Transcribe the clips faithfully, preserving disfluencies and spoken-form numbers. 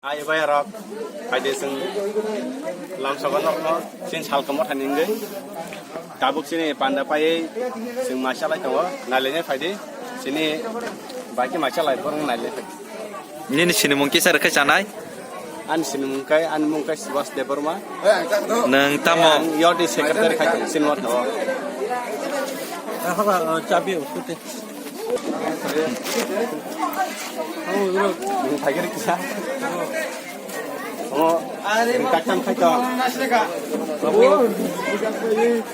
Ai bai rok, phaidi chwng lamsogo nokno, chini salkamo thani wngwi. Tabuk chini panda paiwi chwng maisa lai tongo, nailainai phaidi, chini bai khe maisa lai borok nailainai phaidi. Nini sinimung kisa rwkhe chanai? Ani sinimung khe, ani mung khe Subhas Debbarma. Nwng tamo? Ang yodi secretary khai tongo, sinimung thango. Chabi uskute. Nwng phaikhe kisa. Omo, nwng kaktam khai tong.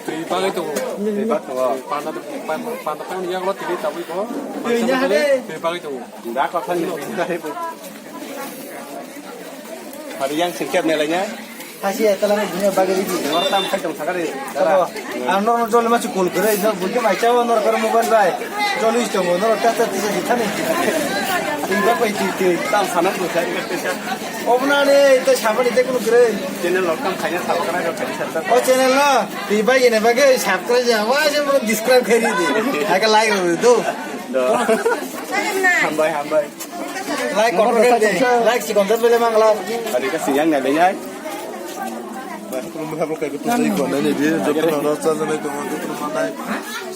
Twi bagwi tongo. Twi bag tongo. Panda, panda, panda tong yaklo twi tabwi tongo. Twi bagwi tongo. Da kotha ni twi bagwi tongo. Hari yang singkep nelainai. Hasi ya, talang dunia bagari di. Nor tam khai tong sakari. Sabo, ang nor jol ma chukul gre, no buke mai chawa nor kar mobile bai. Jol is tongo, nor ta ta tisa di thani. Iba pai ti ti. Tam sana tu sai. Obna ne, ita sabani te kunu gre. Channel lok tam khai na sabo kana ro khai sa. O channel no, iba yene bage subscribe ya, wa se mo describe khai di. Aka like ro do. Do. Hambai, hambai. Like, comment, like, like, si content bele mangla. Hari ka siyang na dai ai. Khulumkha bro, kaibo tubui khonani di, joto no rasa janai tongo, joto no manai.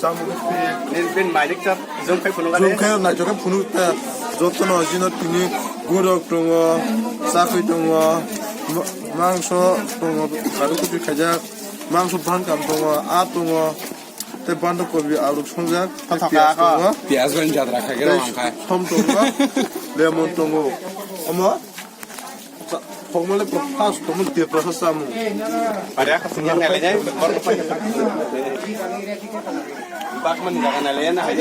Samung khe. Nin bin malik chap, jong khai phunuk ani. Jong khai nai jong khai phunuk ta, joto no jino tini gorok tongo, chakui tongo, ma-, mangso tongo, karu kuchuk khaijak, mangso bhankam tongo, a tongo. Tei bandha kobi, alu songjak, tei piyaj tongo. Piyaj bai jatra khai khe tei rang khai. Som tongo, lemon tongo. Omo, sa-, thokmale first tongo Tiprasa samung. Are kha sing yang nalai, bor ko pa. Bakman jaga nalai na hai.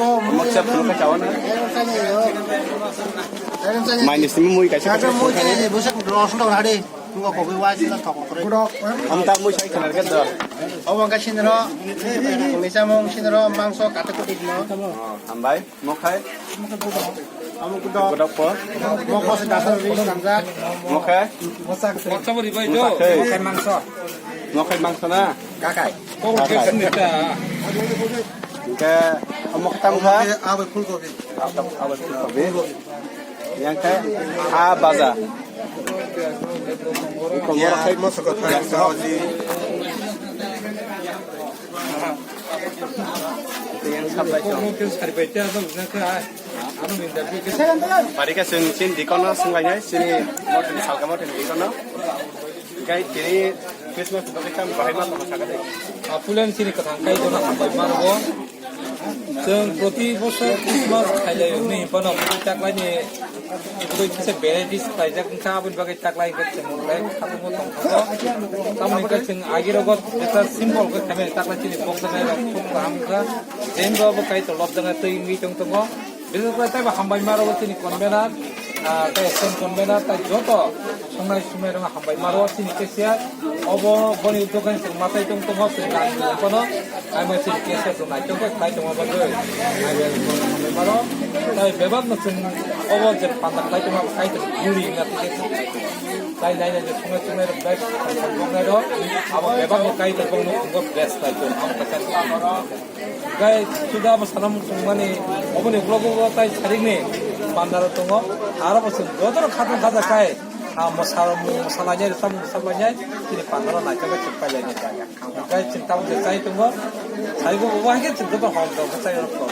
Maksa phunuk ka chawana. Mai ni simi mui kaisa kaisa mui phunuk kani. Busa losun dong hari. Tunga kopi wai sila thok kore. Amta mui sai khana ka da. Obo ka sinro. Misa mung sinro mangso kata kutik no. Hambai. Mokhai. Mokhai. Mokhai. Mokhai mangso. Mokhai mangso na. Kakai. Kakai. Hingke moktam kha. Abai phulkobi. Abai phulkobi. Yang khe ha baja. Yang khe mosok kha. Yang sabai. Pari khe chwng chini dikono swnglainai, chini mothani salka mothani dikono. Gai tini Christmas ni bagwi tamo bahai ma tongma sakha de. Apulen chini kwthang kai jona hambai ma rwo. Chwng proti bosor Christmas khailai ni himphano taklaini bwrwi kisa varieties khlaijak wngkha, aboni bagwi taklai hwnkhe chwng belai khatungma tongthogo. Tamoni hwnkhe chwng agirogo jesa simple khe khaimani taklai chini bokjaknai rok khub kaham wngkha. Jemba bo Kaitor lobjaknai twi wngwi tongtongo. Bises khe taibo hambai ma rwo chini convener, ah, tei assistant convener, tei joto songnai sumai rok hambai ma rwo chini cashier. Obo boni uddog khe chwng matai tong tongo, chwng rang tong phano. Amo chini cashier chwng naithok khe khlai tongma bagwi. Hambai ma rwo. Tei bebak no chwng obo je panda khlai tongma kaitor guri wngna tei tei nai nai je songnai sumai rok bai tong tongnai rok. Abo bebak no kaitor bongno tongo best khlai tong. Amo khe Gai suda abo sana muchungmani, oboni uklogo tai sarikni bandaro tongo. Aro bo chwng jotono khatungkha ja kai, ah, mosa, mosa lainai, rwchapmung rwchap lainai, chini bandaro naithok khe chwng pai lainai. Gai chwng tabuk je chai tongo, saigo bo hai khe chwng joto hom tong khe chai rok tongo.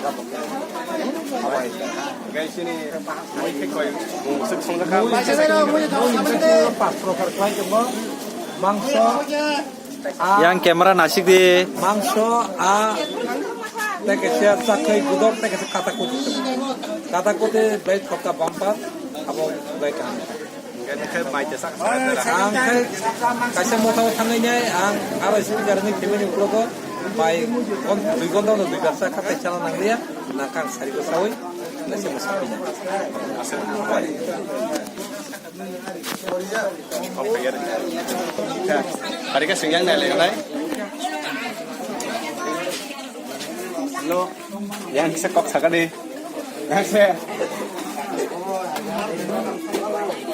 Abo hai khe. Gai chini mui khe koi, mui swk songjak kha. Pas prokar khlai tongo, mangso, Yang camera nasik di. Mangso, a, tei kaisa chakhwi gudok, tei kaisa kata kuti. Kata kuti bai thokta bumper, abo bai kaham. Ang khai kaisa motha o thangnai nai, ang aro speaker ni family ulogo bai gon-, dui gonta no dui bar sa khatai chana nangliya, na kang sari ko sawi, kaisa masa pina. Hari ka singyang nai lai nai. Hello. Yang kisa kok saka di. Yang kisa.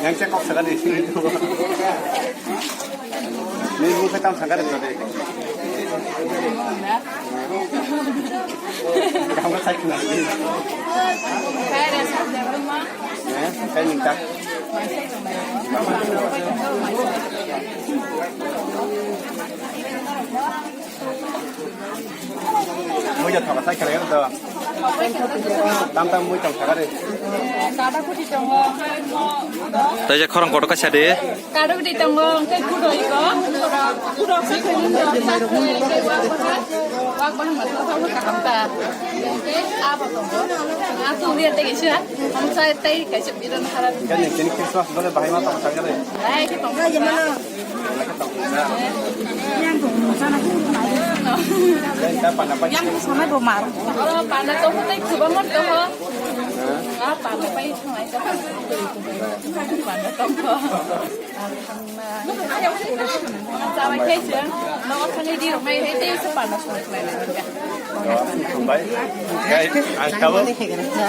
Yang kisa kok saka di. Ni bu ka tam saka di tadi. Mui ja thoka sai kare to. Tam tam mui tong thaka re. Kada kuti tongo. Tei je khorang kotor kaisa de. Kada kuti tongo, tei kudo iko. Kudo se kuni do, sa kuni ke wa wa. Wa ba ma to sa ka hamta. Abo tongo. Aku lihat tei kisa. Hamsa tei kaisa bidan harat. Kan yang kini Christmas bole bahai ma tong thaka re. Ai ki tong. Yang sana tu. Yang tu sana tu mar. Oh, panda tu hote kubangan tu ho. Ah, panda pai tu ai tu. Panda tu ho. Sama kecil. No kali di rumah itu panda tu. Bai. Gai, ang tabo.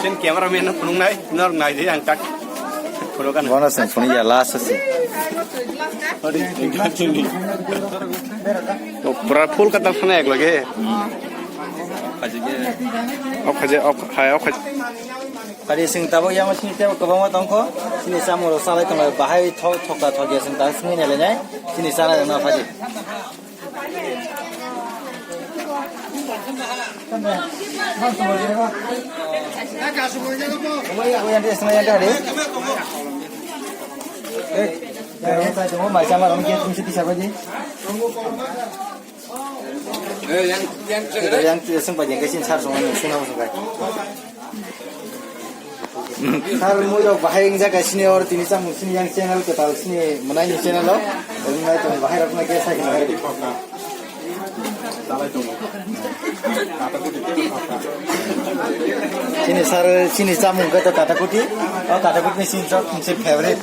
Sin cameraman no phunung nai, nor nai di ang tak. Phunung kan. Bono sing phunung ya last sing. O pura full katal phana ek lage. O khaje, o hai, o khaje. Kari sing tabo yang sing tabo kwbangma tongkho. Sini samung rok salai tongo, bahai thok thokta thokya sing ta sini nele nai. Sini salai rok no phaji. Yang yang yang sing pa jeng kasin sar song sing na song kai. Sar mui rok bahai wng jak sini or tini samung sini yang channel kwtal sini mwnai ni channel o. Wng nai tong bahai rok na kesa kena. Sini sar sini samung kata kata kuti. O kata kuti ni sini sok sini favorite.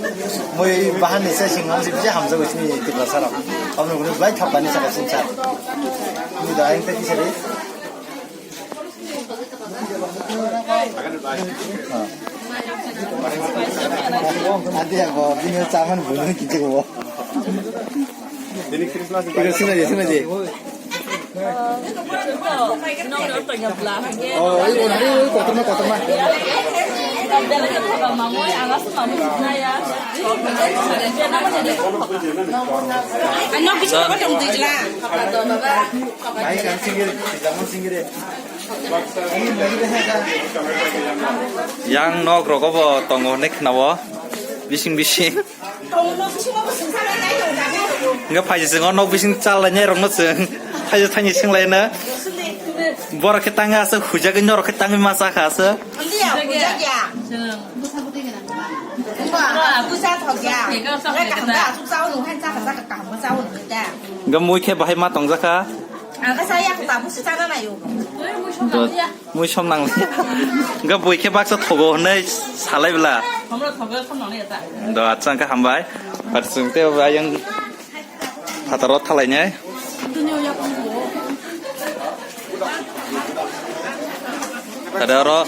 Mui bahan ni se sing ham sini hamjak sini tikla sar. Om nung nung blai thok tani saka sini sar. Mui dah yang tadi sari. Ante ya, bo, bini chaman bulu ni kiche ko. Bini Christmas ni. Sini aja, sini aja. Oh, ini mana? Ini kotor mah, kotor mah. Ano bisa apa dong dijela? Baik kan singgir, jangan singgir. Yang nok rogo bo tongo hinwi khnawo, bising bising. Hingke phaising o nok bising chalainai rokno chwng phaisa thani swnglaina. Borok khe tangwi aswk huijagwi norok khe tangwi ma chakha aswk. Hingke mui khe bahai ma tongjakha. Ang khe saya khe tabuk se chana naio. Do, mui som nang. Ga bui khe baksa thogo hwnwi salai bla. Do, acha, hwnkhe hambai. Ar chwng tei ayang phataro thalainai. Tade oro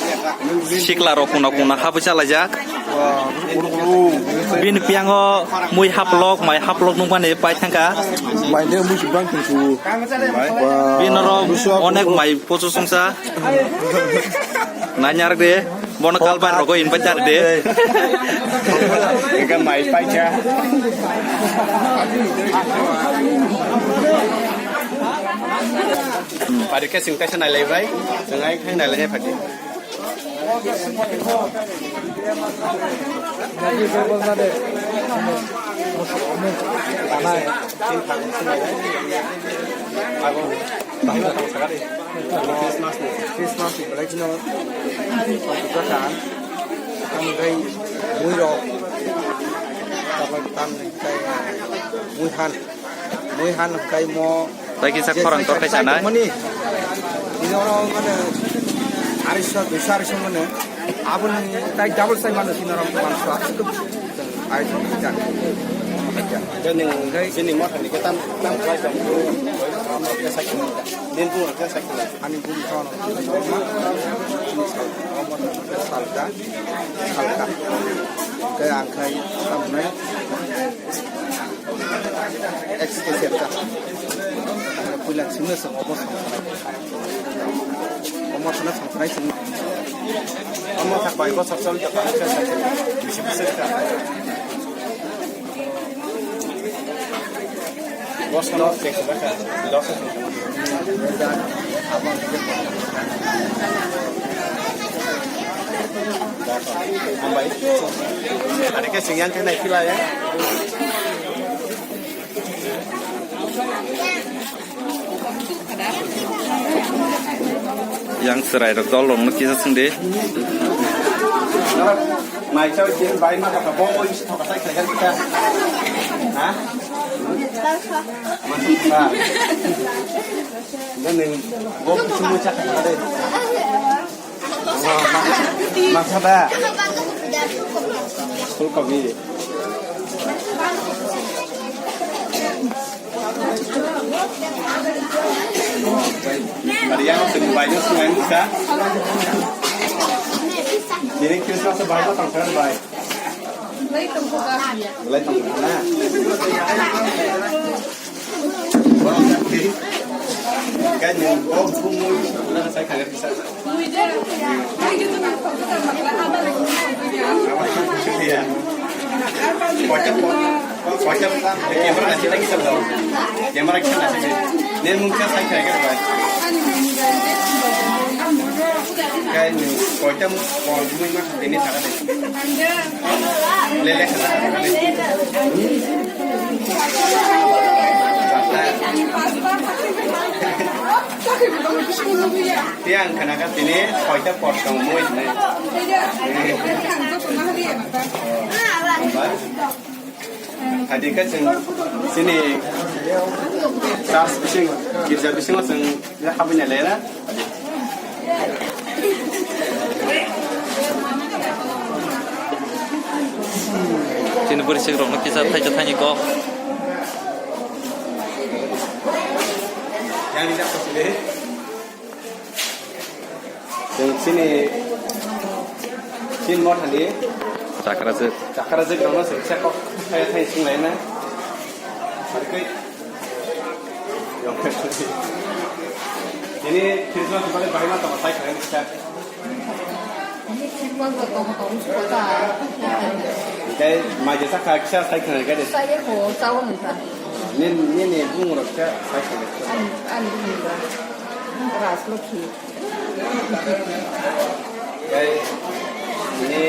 sikla rok kuna kuna habwi chalaijak. Bini piyango mui haplok, mai haplok nukmani pai thangkha. Mai de mui sibang tongsu. Bini oro onek mai pochosongsa. Nanyar de, bono kalbai rogo invite jar de. Eka mai paikha. Pari khe sing kaisa nailai bai, sing ai khai nailai phadi. Christmas ni, Christmas ni belai kheno paikha, ang tei mui rok, tabuk tam tei mui han. Mui han hwnkhe mo. Tai kisa je khorang sai tor khe sai sanai. Tongmani. Ini oro mane arisho, duisho arisho mane. Aboni tai double sai mano sini oro pancho. Ai so kita. Kita. Jani ngai sini mo thani kita tam kai tam. Din tu ka sai. Ani bum ton. Salka. Salka. Ke angkai tamne. Ex ke serta. Puila sini semua bos. Mothano thangkhnai chwng. Omo thak bai bosor choli tongkha, bisi bwswk kha. Bosor no check kha, loss kha. Hambai. Ari khe chwng yang khe nai phila ya. Yang chwrai rok dol rok no kisa sing de. Mai chau khe bai ma ka bo oi si thoka sai khlai kha. Ha? Ba. Nang bo kuchung mo cha kha de. Masa da. Full kopi. Ari yang sing banyak sungai bisa. Jadi Christmas sebanyak tangkar baik. Mulai tangkar na. Kani, oh, bumui, na sai khaga kisa. Koita, koita, camera nasi lagi sab. Camera kisa nasi. Nen mungkin sai khaga bai. Kani, koita, bumui ma ini saga de. Lele. Tiang kena ka tini koita por tong moi ne. Hadi ka chwng sini church bising, girja bisingo chwng habina lera. Chini bwrwi sikrokno kisa thaisa thaini kok. Chwng chini, chini mothani chakrajwk, chakrajwk rokno chwng kisa kok thaisa thaini swnglaina. Tini Christmas ni bagwi bahai ma tongma sai khlaina kisa. Tei mai jesa kha kisa sai khlaina kisa. Sai ko chawo nungkha. Nin, nini bung rok kisa sai khlaina kisa. Ani, ani bung rok. Rajlokhi. Tei ni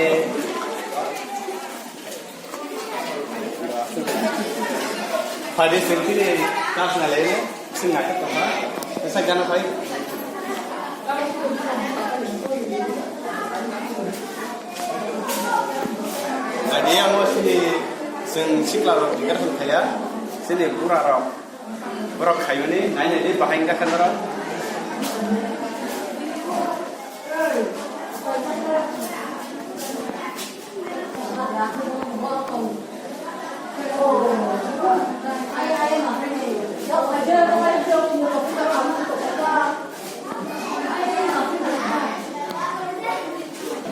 Phadi sengkini kas na lele, sing na ka tongma, esa gana phai. Phadi amo sini seng sikla rok dikar song khaya, sini bura rok, borok khayuni, nai nai di bahai wngkha khe norok.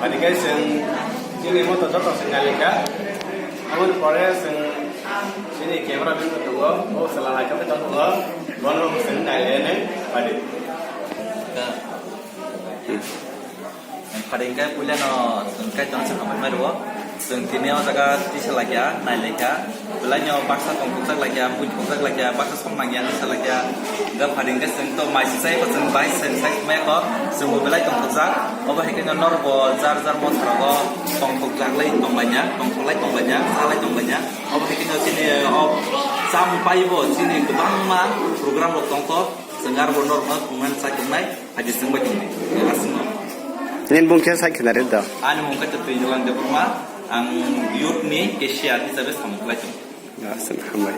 Ani kai chwng chini moto joto chwng nai lekha. Aboni pore chwng chini camera man tongo, o chwla nai khe tongo, bono chwng nai le nai padi. Phadi hwnkhe puilano chwng Kaitorno se hambai mai rwo. Chwng tini o jaga tisa laikha, nai laikha. Belaino baksa tongthokjak laikha, bui thokjak laikha, baksa som nangya hinwi sa laikha. Hwnkhe phadi hwnkhe chwng to mai sisai bo chwng bai sai sai mai kho. Chwng bo belai tongthokjak. Obo hai kheno norok bo jar jar motha rogo tongthokjak lai tong laina, tongthok lai tong laina, sa lai tong laina. Obo hai kheno chini o chamung pai bo chini kwbangma program rok tongkho. Chwng aro bo norokno thwngmani chai tongnai. Haji chwng bai tongdi. Aswkno. Nini bung khe sai khna rw do. Ani mung khe Twijolang Debbarma, ang youth ni cashier hisabe samung khlai tongo. Aswk hambai.